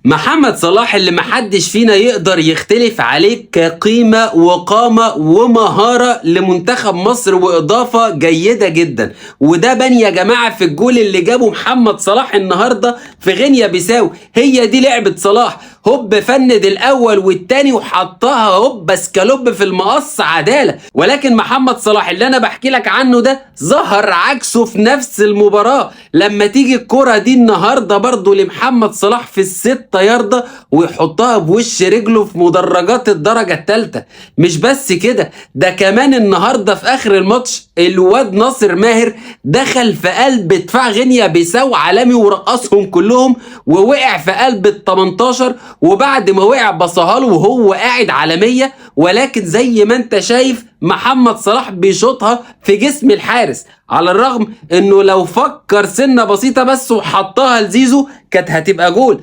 محمد صلاح اللي محدش فينا يقدر يختلف عليه كقيمة وقامة ومهارة لمنتخب مصر وإضافة جيدة جدا، وده بان يا جماعة في الجول اللي جابه محمد صلاح النهاردة في غينيا بيساو. هي دي لعبة صلاح، هوب فند الأول والتاني وحطها هوب اسكالوب في المقص عدالة. ولكن محمد صلاح اللي أنا بحكي لك عنه ده ظهر عكسه في نفس المباراة. لما تيجي الكرة دي النهاردة برضو لمحمد صلاح في ال6 ياردة ويحطها بوش رجله في مدرجات الدرجة الثالثة. مش بس كده، ده كمان النهاردة في آخر الماتش الواد ناصر ماهر دخل في قلب دفاع غينيا بيساو عالمي ورقصهم كلهم ووقع في قلب ال 18، وبعد ما وقع بصها له وهو قاعد عالمية. ولكن زي ما انت شايف محمد صلاح بيشوطها في جسم الحارس، على الرغم انه لو فكر سنة بسيطة بس وحطها لزيزو كانت هتبقى جول.